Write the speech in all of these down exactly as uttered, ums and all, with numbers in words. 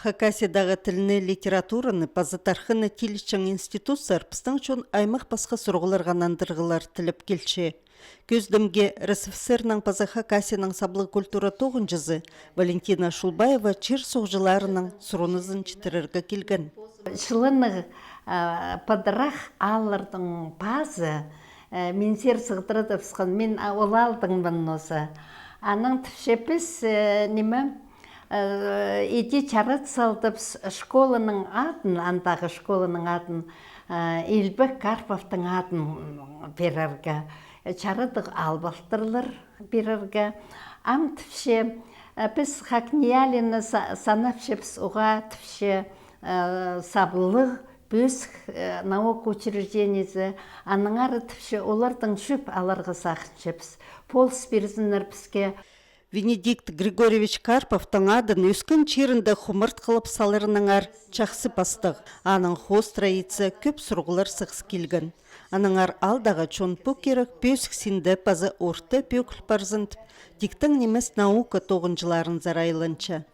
Хакасиядағы тілні, литератураны паза тархынны тилітчең институтсар пістің чон аймах-пасха сурығларға нандырығлар тілеп килче. Кӧзідімге, РСФСР-ның паза Хакасияның саблығ культура тоғынҷызы Валентина Шулбаева чир-суғҷыларының сурынызын читірерге килген. Чылынығ, а, пыдырах аалларның пазы, э, Минзер сығдыра тапсхан, мин, а, ол аалдаңмын нооза. Анаң тіпче піс, э, ниме, э, иди чарат салдыбыс школаның адын, андағы школаның адын, э, Илбек Карповтың адын пирерге. Чарадығ аал палтырлар пирерге. Ам тіпче, э, піс ХакНИИЯЛИ-ны са-, санапчабыс уғаа, тіпче, э, саблығ пӧзік, э, наука учреждениезі, аннаңар тіпче олардаң чӧп аларға сағынчабыс. Полыс пирзіннер піске. Венедикт Григорьевич Карповтың адын ӧскен чирінде хумартхылап саларынаңар чахсы пастығ. Аның хоостыра итсе, кӧп сурығлар сығыс килген. Аннаңар аалдағы чон пу кирек пӧзік синде паза орта пӧгіл парзын тіп, тиктең нимес наука тоғынҷыларынзар айланча.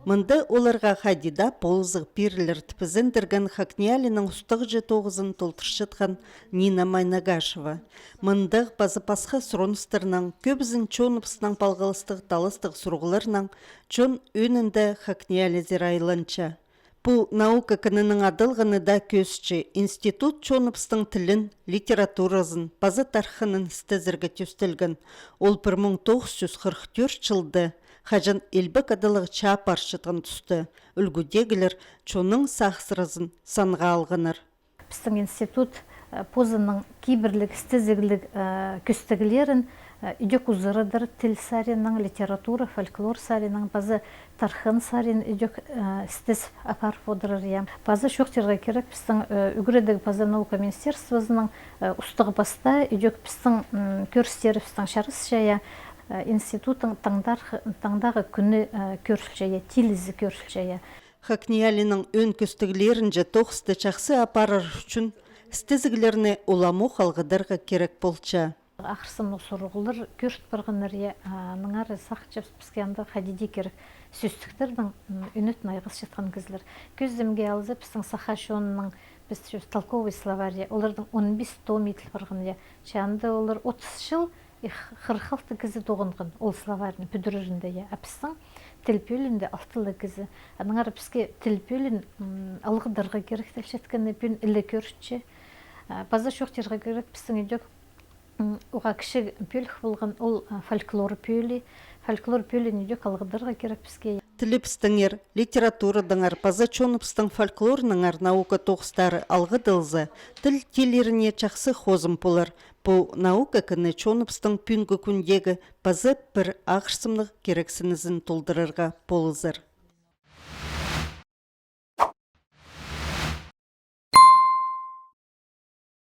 Мында оларға хайди даа полызығ пирілер тіп ізендірген ХакНИИЯЛИ-ның устағҷы тоғызын толдырчатхан Нина Майнагашева. Мындағ паза пасха сурыныстарнаң, кӧбізін чоныбыснаң палғалыстығ таластығ сурығларнаң чон ӧӧнінде ХакНИИЯЛИ-зер айланча. Пу наука кінінің адалғаны даа кӧзітче, институт чоныбыстың тілін, литературазын паза тархынын істезерге тӧстелген. Ол пір муң тоғыс чӱс хырых тӧрт чылда, хаҷан Илбек Адалығ чаа парчатхан туста, ӱлгӱдегілер чонның сағыссыразын санға алғаннар. Пістің институт, э, позының кибірліг, істезігліг, э, кӧстеглерін, э, идӧк узарадыр, тіл саринаң, литература, фольклор саринаң, паза тархын сарин идӧк, э, істес апарып одырар, я. Паза чоохтирға кирек, пістің, э, ӱгредіг паза наука министерствозының, э, устағ-пастаа идӧк пістің, м, кӧрістерібістің чарасча, я, э, институттың таңдар-, таңдағы кӱні, э, кӧрілче, я, тилізі кӧрілче, я. ХакНИИЯЛИ-ның ӧӧн кӧстеглерінҷе тоғысты чахсы апарар ӱчӱн істезіглерні уламох алғыдарға кирек полча. Ағырсымнығ сурығлар кӧріт парғаннар, я, а, аннаңар сағынчабыс, піске анда хайди даа кирек сӧстіктернің, м, ӱнетін айғасчатхан кізілер. Кӧзідімге алза, пістің саха чонының, піс чё, толковый словарь, я, оларның он пис том иділ парған, я. Че анда олар отыс чыл, и х-, хырых алты кізі тоғынған ол словарьны пӱдірерінде, я. А пістің тіл пӧлиинде алты ла кізі. Аннаңар піске тіл пӧлиин, м, алғыдарға кирек тілчеткені пӱӱн іле кӧрінче. А, паза чоохтирға кирек, пістің идӧк М, уғаа кічіг пӧлік полған, ол, а, фольклор пӧлии. Фольклор пӧлиин идӧк алғыдарға кирек піске. Тілібістеңер, литературадаңар паза чоныбыстың фольклорынаңар наука тоғыстары алғыдалза, тіл тилиріне чахсы хозым полар. Пу наука кіні чоныбыстың пӱӱнгі кӱндегі паза пір ағырсымнығ кирексінізін толдырарға полызар.